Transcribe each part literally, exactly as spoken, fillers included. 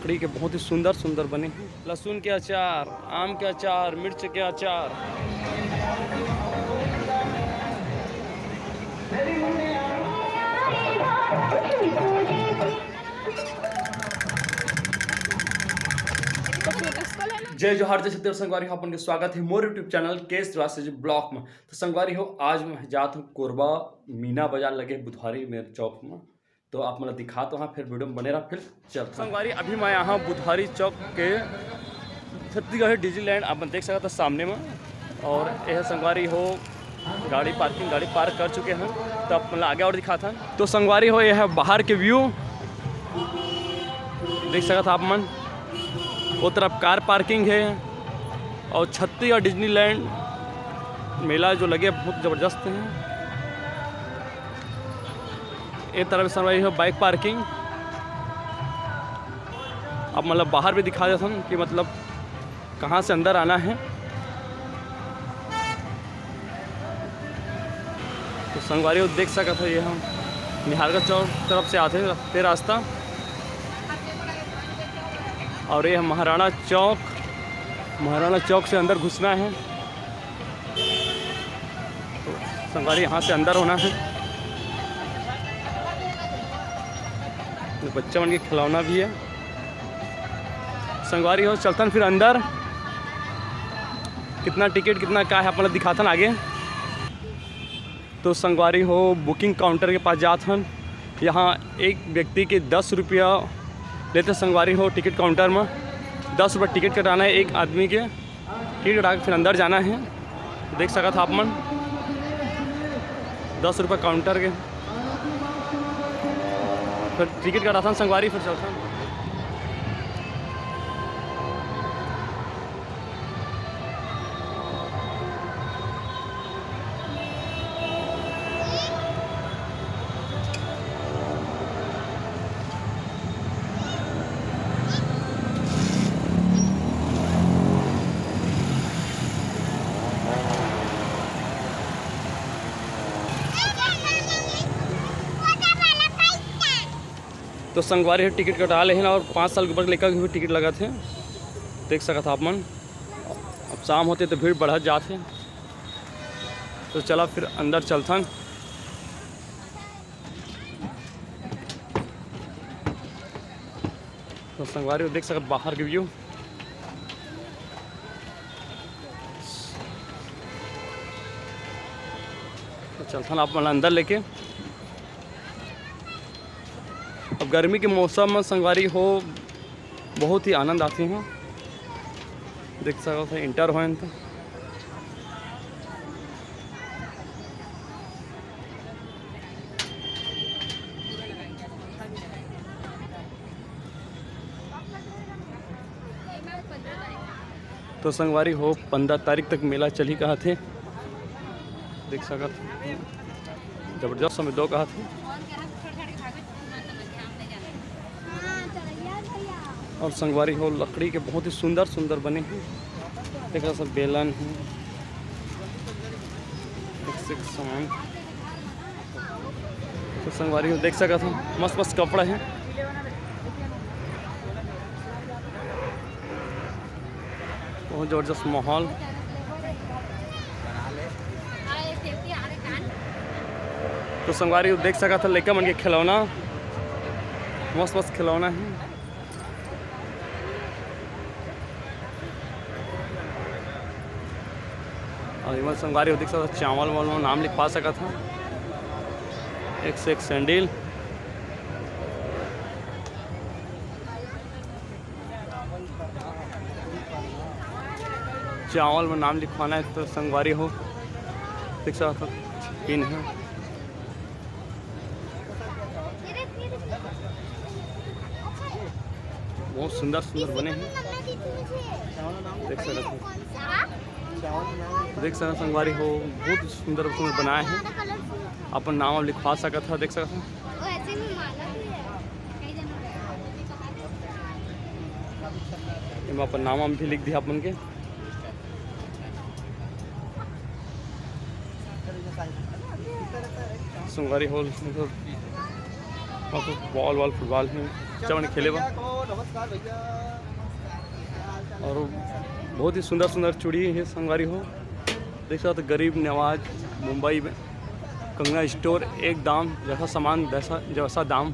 लकड़ी के बहुत ही सुंदर सुंदर बने हैं। लहसुन के अचार, आम के अचार, मिर्च के अचार। जय जोहार, जय छत्तीसगढ़ संगवारी हो, अपन के स्वागत है मोर YouTube चैनल के श्रीवास्तव जी ब्लॉग में। तो संगवारी हो, आज मैं जात हूँ कोरबा मीना बाजार लगे बुधवारी मेर चौक में। तो आप मन ला दिखात हँव, फिर वीडियो में बने रहा, फिर चलत हँव। संगवारी, अभी मैं यहाँ बुधवारी चौक के छत्तीसगढ़ डिज्नीलैंड आप मन देख सकत हव सामने में। और यह संगवारी हो गाड़ी पार्किंग, गाड़ी पार्क कर चुके हैं, तो आप मन ला आगे और दिखात हँव। तो संगवारी हो, यह बाहर के व्यू देख सकत हव आप मन, वो तरफ कार पार्किंग है। और छत्तीसगढ़ डिज्नीलैंड मेला जो लगे बहुत ज़बरदस्त है। ये तरफ संगवारी हो बाइक पार्किंग। अब मतलब बाहर भी दिखा देथन कि मतलब कहाँ से अंदर आना है। तो संगवारी हो देख सकत हो, ये हम निहारगढ़ चौक तरफ से आते रहते रास्ता। और ये हम महाराणा चौक, महाराणा चौक से अंदर घुसना है। तो संगवारी, यहाँ से अंदर होना है। ये बच्चा मन के खिलौना भी है। संगवारी हो, चलथन फिर अंदर, कितना टिकट, कितना का है, आप मन ला दिखाथन आगे। तो संगवारी हो, बुकिंग काउंटर के पास जात हन। यहाँ एक व्यक्ति के दस रुपया लेथे संगवारी हो टिकट काउंटर में। दस रुपया टिकट कटाना है एक आदमी के। टिकट कटा के फिर अंदर जाना है। देख सकत हव आप मन, दस रुपया काउंटर के। फिर टिकट कटाथन संगवारी, फिर चलथन। तो संगवारी ह टिकट कटा लेहे ना, और पाँच साल के ऊपर के लइका के भी टिकट लगत हे, देख सकत ह आप मन। अब शाम होथे तो भीड़ बढ़त जात हे, तो चला फिर अंदर चलथन। तो संगवारी हो देख सकत बाहर के व्यू। तो चलथन आप मन अंदर लेके। अब गर्मी के मौसम में संगवारी हो बहुत ही आनंद आथे इहाँ। देख सकत हो एंटर होएन तो। तो संगवारी हो, पंद्रह तारीख तक मेला चलही कहत हे, देख सकत हो, जबरदस्त समय दो कहत हे। और संगवारी हो, लकड़ी के बहुत ही सुंदर सुंदर बने हे, देख सकत हो बेलन हे, एक से एक सामान। तो संगवारी हो देख सकत हो, मस्त मस्त कपड़ा हे, बहुत जबरदस्त माहौल। तो संगवारी हो देख सकत हो लइका मन के खिलौना, मस्त मस्त खिलौना हे। और इमन संगवारी हो देख सकत हो, चावल वावल में नाम लिखवा सकत हो, एक से एक सैंडल। चावल में नाम लिखवाना है तो संगवारी हो देख सकत हो, पिन है। बहुत सुंदर सुंदर बने हैं, देख सकत हो, देख सकत हो संगवारी हो, बहुत सुंदर सुंदर बनाए हैं। अपन नाम लिखवा सकत हो, देख सकत हो। एमा अपन नाम वाम भी लिख दिया अपन के। संगवारी हो, मतलब, बॉल वॉल फुटबॉल है। चमन खेले बा। और बहुत ही सुंदर सुंदर चूड़ी हे संगवारी हो। देख सकत गरीब नवाज मुंबई में कंगना स्टोर, एक दाम जैसा सामान जैसा जैसा दाम।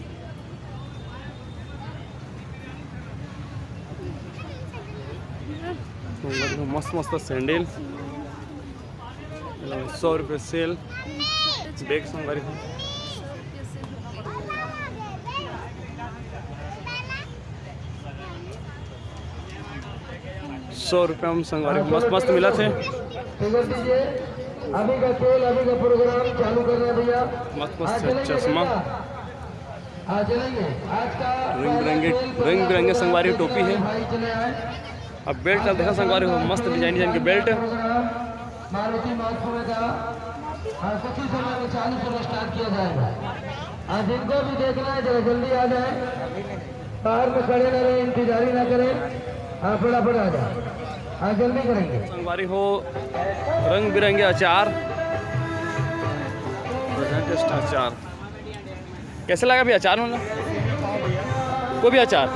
मस्त मस्त सैंडल, सौ रुपये सेल, बैग संगवारी हो। सौ रुपया में संगवारी मस्त मस्त मिलत हे। अभी का खेल, अभी का प्रोग्राम चालू करना है भैया। मस्त मस्त चश्मा, रंग बिरंगे, रंग बिरंगे संगवारी टोपी हे। अब बेल्ट अब देखा संगवारी हो, मस्त डिजाइन डिजाइन के बेल्ट। मारुति मार्ग में का, हाँ, कुछ ही समय में चालू से स्टार्ट किया जाएगा। हाँ, जिनको भी देखना है जरा जल्दी आ जाए, बाहर में खड़े ना रहे, इंतजारी ना करें। हाँ, फटाफट आ जाए। हाँ, जल्दी करेंगे। संगवारी हो, रंग बिरंगे अचार, प्रेजेंटेशन अचार। कैसे लगा भी अचार, मतलब कोई भी अचार?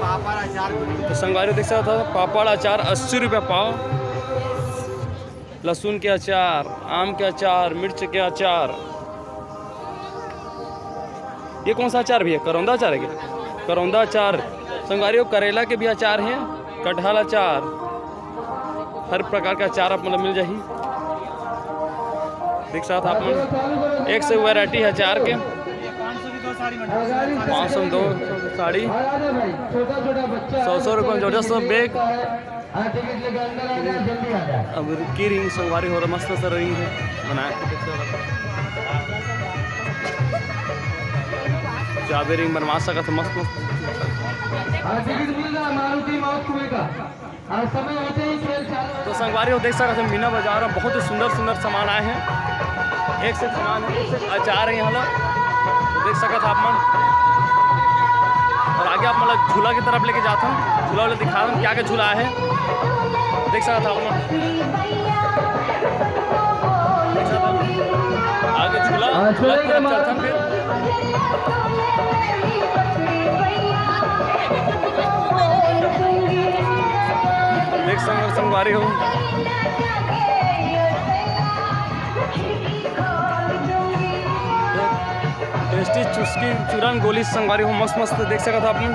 पापड़ अचार। तो संगवारी देख सकत हो, पापड़ अचार अस्सी रुपया पाव, लहसुन के अचार, आम के अचार, मिर्च के अचार। ये कौन सा अचार भैया? करौंदा अचार है क्या? करौंदा अचार। संगवारी हो, करेला के भी अचार हे, कटहल अचार, हर प्रकार का अचार आप मतलब मिल जाही। देख सकत आप मन, एक से वैरायटी हे अचार के। पाँच सौ में दो साड़ी, सौ सौ रुपये में जोड़ा सब बैग। अब की रिंग संगवारी हो रहा, मस्त मस्त रिंग हे बनाए। जाबे रिंग बनवा सकत हो मस्त मस्त। तो संगवारी हो देख सकत हो मीना बाजार में बहुत ही सुंदर सुंदर सामान आए हे। एक से सामान हे, एक से अचार हे यहाँ ला। तो देख सकत हो आप मन। और आगे आप मन ला झूला की तरफ लेके जात हन, झूला वाले दिखा दन क्या क्या झूला आए हे। देख सकत हो आप मन। देख सकत हो। आगे झूला, झूला की तरफ चलत हन फिर। देख संग-, संगवारी हो। टेस्टी चुस्की चूरन गोली संगवारी हो, मस्त मस्त देख सकत हो आप मन।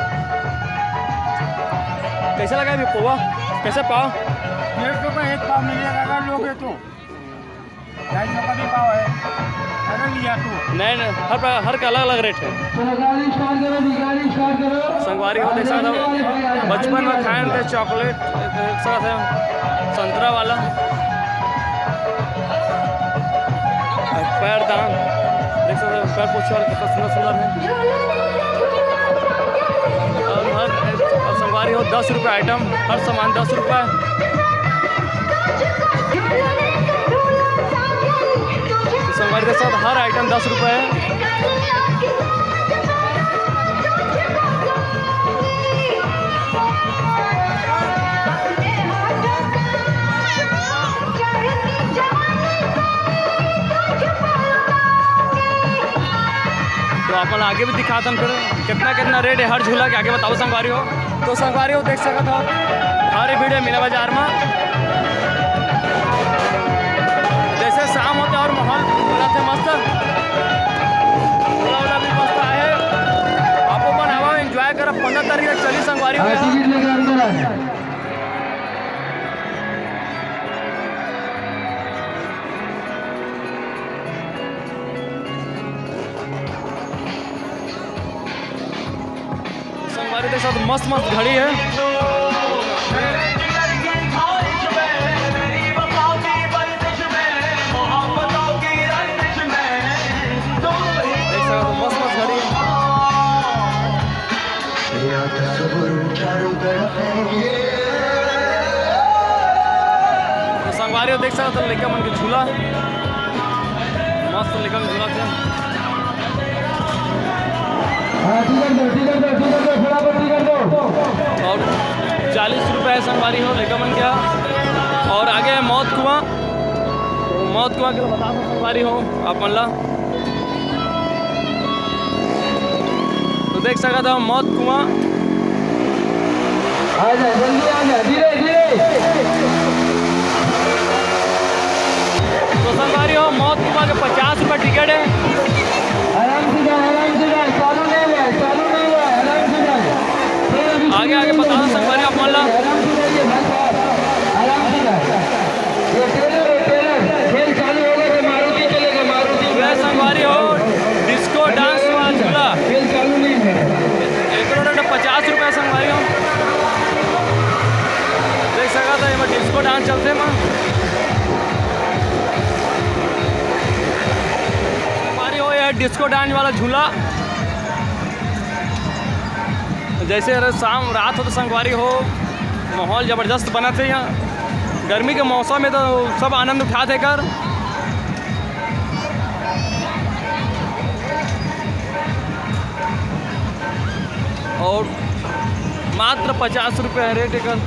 कैसे लगा अभी पोहा? कैसे पाव? डेढ़ सौ का एक पाव मिलेगा अगर लोगे तो। ढाई सौ का भी पाव है, अगर लिया तो। नहीं, नहीं, हर प्रकार, हर का अलग अलग रेट है। संगवारी हो देख सकत हो, बचपन में खाए थे चॉकलेट, देख सकत हो, संतरा वाला। और पैरदान, देख सकत हो, पैर पोछे वाला कितना सुंदर सुंदर है। और हर, और संगवारी हो, दस रुपये आइटम, हर सामान दस रुपये। संगवारी के साथ हर आइटम दस रुपये है। तो आप मन आगे भी दिखात हन, फिर कितना कितना रेट है हर झूला के, आगे बताओ संगवारी हो। तो संगवारी हो देख सकत हो हर भीड़ हे मीना बाजार में। जैसे शाम होता है और माहौल रहते मस्त, झूला उला भी मस्त आहे। आप अपन आवा, एंजॉय करा। पंद्रह तारीख तक चली संगवारी हो। हाँ, टिकट लेके अंदर आ जाए। संगवारी देख सकत हो मस्त मस्त घड़ी है। देख सकत हो मस्त मस्त घड़ी है। तो संगवारी हो देख सकत हो लइका मन के झूला, मस्त लइका मन झूला थे। हाँ, टिकट दो, टिकट दो, टिकट दो, फटाफट टिकट दो। और चालीस रुपये है संगवारी हो लइका मन के। और आगे मौत कुआं, मौत कुआं के बता दो संगवारी हो आप मन ला। तो देख सकत हव मौत कुआं। आजा, जल्दी आजा, धीरे, धीरे। तो संगवारी हो, मौत कुआं के पचास रुपया टिकट हे। आराम से जाओ, आराम से जाओ, चालू नहीं हुआ है, चालू नहीं हुआ है, आराम से जाओ। आगे, आगे बता दो संगवारी आप मन ला। आराम से जाइए भाई साहब, आराम से जाओ। ये ट्रेलर है, ट्रेलर। खेल चालू होगा तो मारुति चलेगा, मारुति, वह मारुति। संगवारी हो, डिस्को डांस वाला झूला। खेल चालू नहीं है। एक नोट पचास रुपया संगवारी हो। देख सकत हव, एमा डिस्को डांस चलथे एमा। संगवारी हो, ये डिस्को डांस वाला झूला। जैसे अगर शाम रात हो तो संगवारी हो, माहौल जबरदस्त बनत हे यहाँ। गर्मी के मौसम में तो सब आनंद उठात हे कर। और मात्र पचास रुपया हे रेट एकर,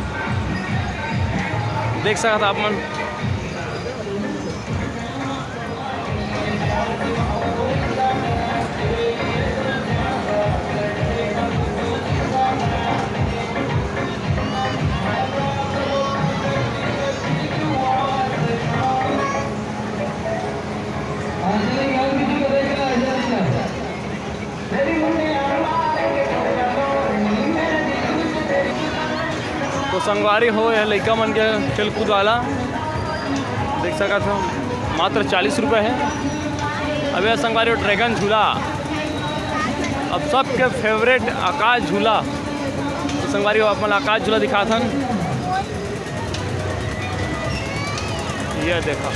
देख सकत आप मन। तो संगवारी हो, ये लइका मन के खेल कूद वाला देख सकत हो, मात्र चालीस रुपये है। अब ये संगवारी हो, ड्रैगन झूला, अब सबके फेवरेट आकाश झूला। तो संगवारी हो, अपन आकाश झूला दिखाथन। ये देखा।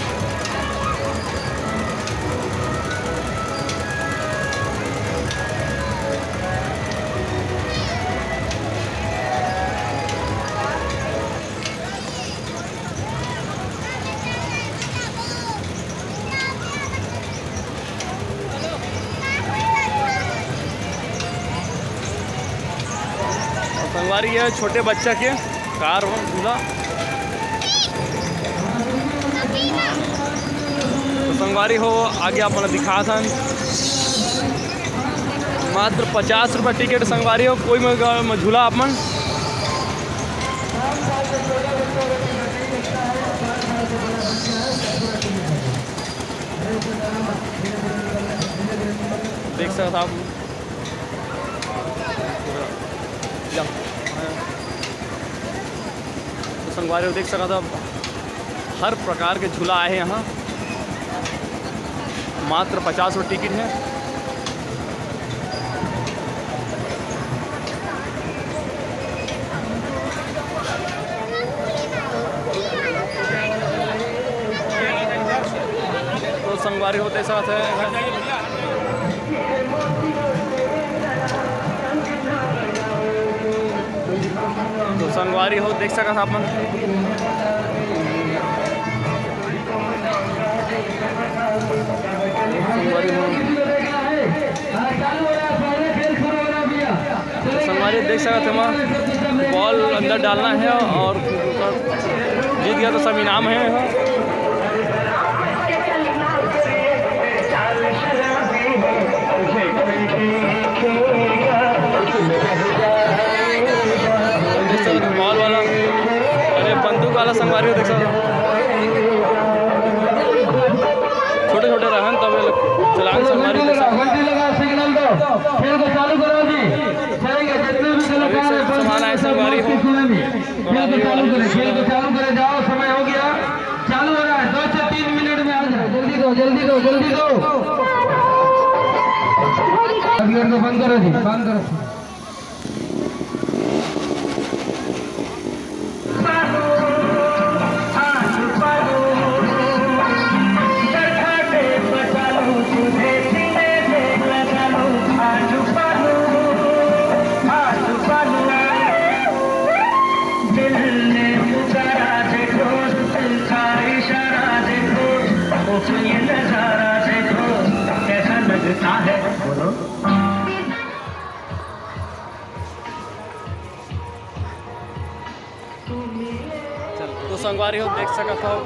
संगवारी, ये छोटे बच्चा के कार हो झूला। तो संगवारी हो, आगे आप मन दिखात हन, मात्र पचास रुपया टिकट संगवारी हो, कोई में ग-, में झूला आप मन देख सकत हव आप। या। तो संगवारी हो, देख सकत हव, हर प्रकार के झूला आए हे यहाँ, मात्र पचास रुपये टिकट है। तो संगवारी हो, देख सकत हव, तो संगवारी हो, देख सकत हव आप मन। संगवारी हो, तो संगवारी देख सकत हव, बॉल अंदर डालना है और जीत गया तो सब इनाम है। बॉल वाला, अरे, बंदूक वाला संगवारी हो, देख सकत हव। छोटे छोटे रहन तब ये लोग चलान संगवारी देख सकत हव। घंटी लगा, सिग्नल दो, खेल को चालू करो जी। सही है, जितने भी कलाकार हैं, सामान आए संगवारी हो। खेल को चालू करें, खेल को चालू करें, जाओ, समय हो गया, चालू हो रहा है, दो से तीन मिनट में आ जाओ, जल्दी दो, जल्दी दो, जल्दी दो। अभी को बंद करो जी, बंद करो। तो संगवारी हो, देख सकत हव,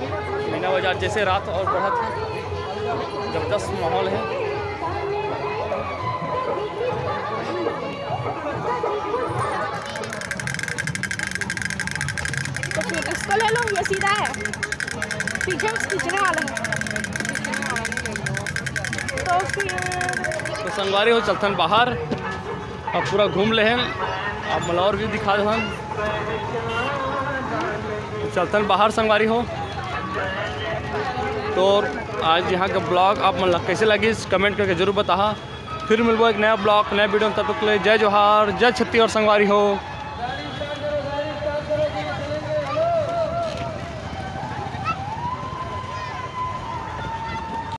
मीना बाजार जैसे रात और बढ़त हे, जबरदस्त माहौल है। इसको ले लो, ये सीधा है, पीछे से खींचने वाला है। तो फिर तो संगवारी हो, चलथन बाहर, अब पूरा घूम लेहन, आप मन ला और भी दिखा देहन। चलथन बाहर संगवारी हो। तो आज यहाँ का ब्लॉग आप मन ला कैसे लगिस, कमेंट करके जरूर बताहा। फिर मिलबो एक नया ब्लॉग, नया वीडियो में, तब तक के लिए जय जोहार, जय छत्तीसगढ़ संगवारी हो।